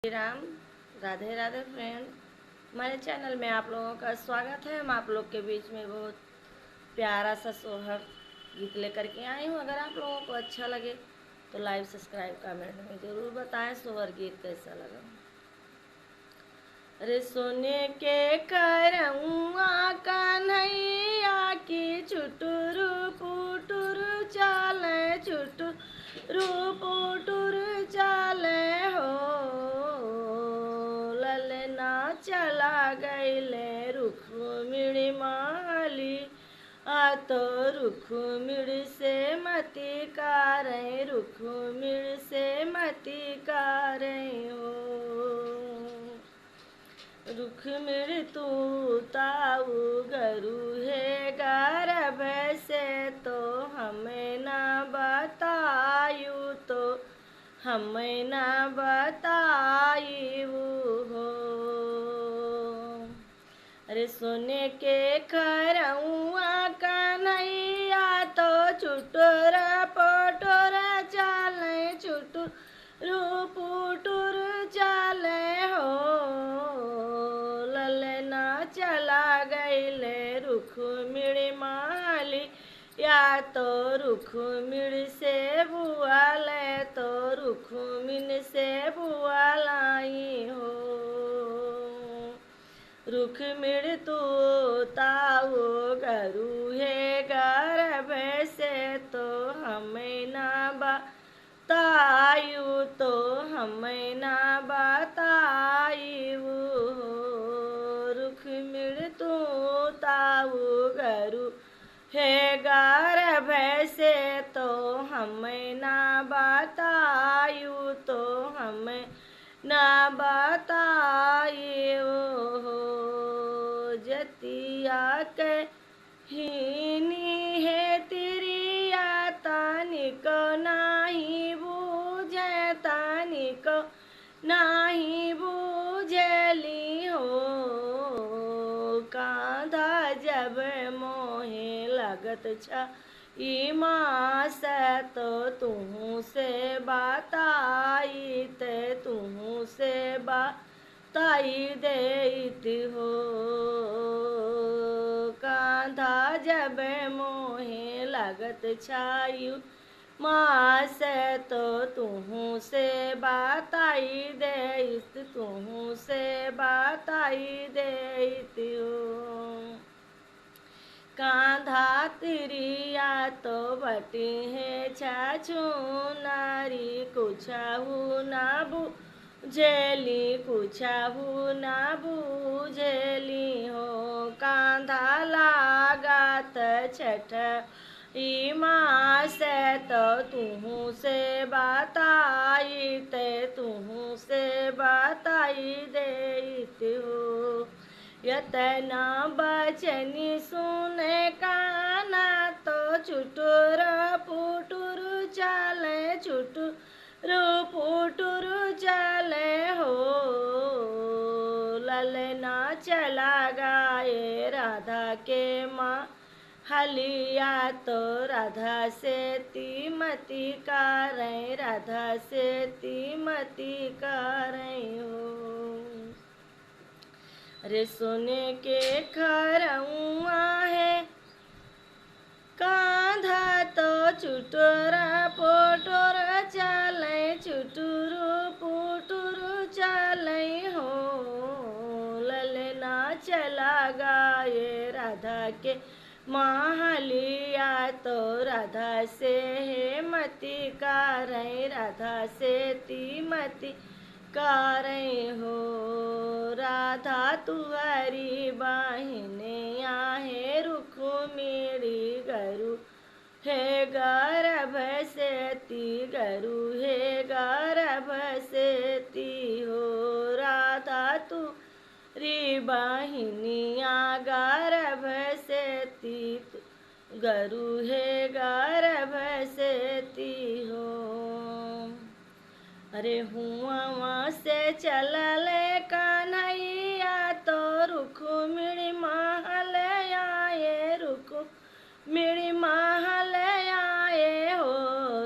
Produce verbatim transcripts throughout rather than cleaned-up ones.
राम, राधे राधे फ्रेंड। हमारे चैनल में आप लोगों का स्वागत है। हम आप लोग के बीच में बहुत प्यारा सा सोहर गीत लेकर के आई हूँ। अगर आप लोगों को अच्छा लगे तो लाइव सब्सक्राइब कमेंट में ज़रूर बताएं सोहर गीत कैसा लगा। अरे सोने के करौआ कन्हैया की चुटुर पुटुर चाले, चुटुर पुटुर चाले हो। ललना चला गईले रुक्मिणी महली, आ तो रुक्मिणी से मति करै, रुक्मिणी से मति करै हो। रुक्मिणी तू ताऊ गरु हे गर्भ से, तो हमें ना बतायू, तो हमें ना बतायू हो। अरे सोने के करौआ कन्हैया तो चुटुर पुटुर चाले, चुटुर पुटुर चाले हो। ललना चला गईले रुक्मिणी महली, या तो रुक्मिणी से बुआले, तो रुक्मिणी से बुआलाई हो। रुक्मिणी तू ताऊ गरु हे गर्भ से, तो हमें ना बतायू, तो हमें ना बतायू हो। रुक्मिणी तू ताऊ गरु हे गर्भ से, तो हमें ना बतायू, तो हमें ना बतायू हो। जतिया के हीनी हे तिरिया तनिको नाही बूझे, तनिको नाही बूझेली हो। कांधा जब मोहे लगत छा ई मास तो तुहूँ से बताइत, तुहूँ से बताई देइत हो। कांधा जब मोहे लगत छा ई मास तो तुहूँ से बताई देइत, तुहूँ से बताई देइत हो। कांधा तिरिया तो बटिहे छछुनरी, कुछहु ना बूझेली, कुछहु ना बूझेली हो। कांधा लागत छठ ई मास तो तुहूँ से बताइत, तुहूँ से बताई देइत हो। यतना बचनी सुने काना तो चुटुर पुटुर चाले, चुटुर पुटुर चाले हो। ललना चला गए राधा के महलिया तो राधा से ती मति करै, राधा से ती मति करै हो। अरे सोने के करौआ हे कांधा तो चुटुर पुटुर चाले, चुटुर पुटुर चाले हो। ललना चला गए राधा के महलिया तो राधा से हे मति करै, राधा से ती मति करै हो। राधा तुहरी बहिनिया हे रुक्मिणी गरु हे गर्भ से ती, गरु हे गर्भ से ती हो। राधा तुहरी बहिनिया गर्भ से ती, गरु हे गर्भ से ती हो। अरे हुआं से चलल कन्हैया तो रुक्मिणी महल आए, रुक्मिणी महल आए हो।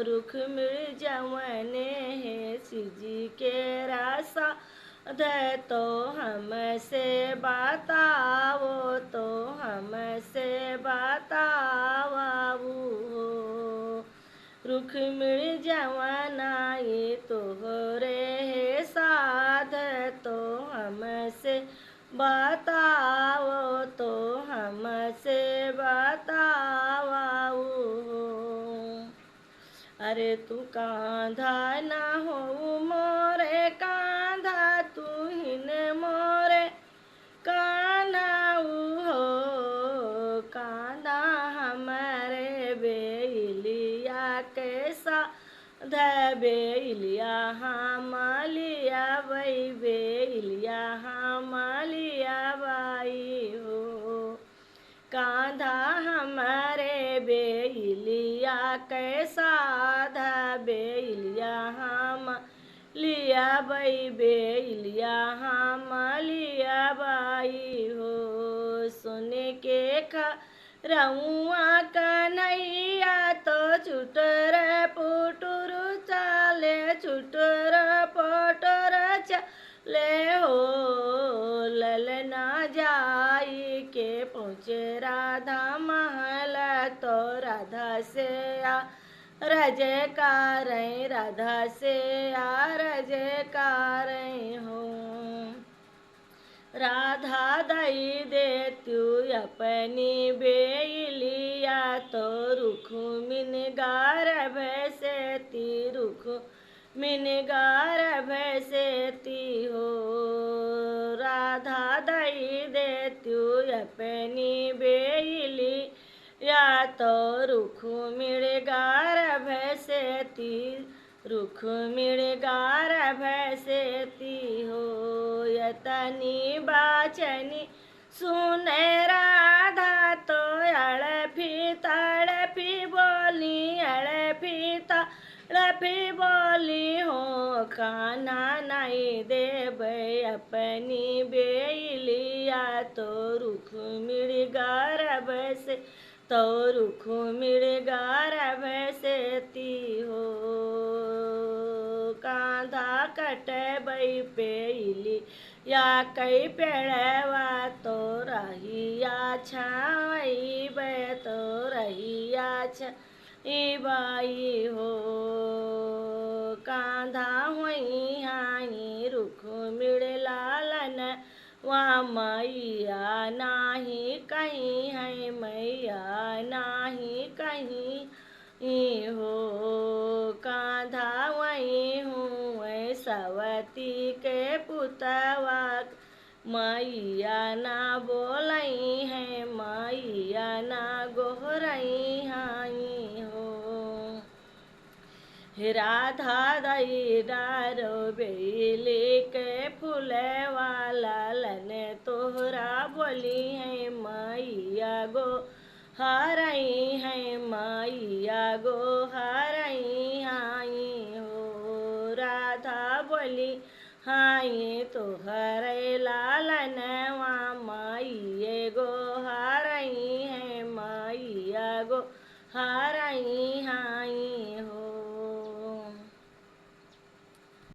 रुक्मिणी जवने हे सिजि के रास साध तो हमसे बताओ, तो हमसे बताओ हो। रुक्मिणी जवना ये तोहरे है साध, तो हमसे बताओ, तो हमसे बताओ हो। अरे तू कांधा ना हो मोरे कांधा, तू ही न मोरे कान्हा हो। कान्हा हमरे बेइलिया के साध, बेइलिया हम लियाबई, बेइलिया हम लियाबई हो। कांधा हमरे बेइलिया के साध, बेइलिया हम लियाबई, बेइलिया हम लियाबई हो। सुन के खरउआ कन्हैया तो चुटुर पुटुर चाले, चुटुर पुटुर चाले हो। ललना जाई के पहुँचे राधा महल तो राधा से आरज करई, राधा से आरज करई हो। राधा दई देत्यू अपनी बेइलिया तो रुक्मिन गर्भ से ती, रुक्मिन गर्भ से ती हो। राधा दई देत्यू अपनी बेइलिया तो रुक्मिन गर्भ से ती, रुक्मिन गर्भ से ती हो। यतनी बाचनी सुने राधा तो अड़फी तड़फी बोली, अड़फी तड़फी बोली हो। कान्हा नाई देबे अपनी बेइलिया तो रुक्मिन गर्भ से, तो रुक्मिन गर्भ से ती हो। कांधा कटबई बेइलिया कई पेड़वा तो रहिया छावइबे, तो रहिया छावइबे हो। कांधा होइहैं रुक्मिन लालन वा मइया नाहीं कहिहैं, मइया नाहीं कहिहैं हो। कांधा वहीं हुवैं सवती के पुतवा, मइया ना बोलइहैं, मइया ना गोहरइहैं हो। हे राधा दई डारो बेइली के फुलवा लालन तोहरा बोलिहैं मइया गोहरइहैं, मइया गोहरइहैं हो। राधा बोलिहैं तोहरे ला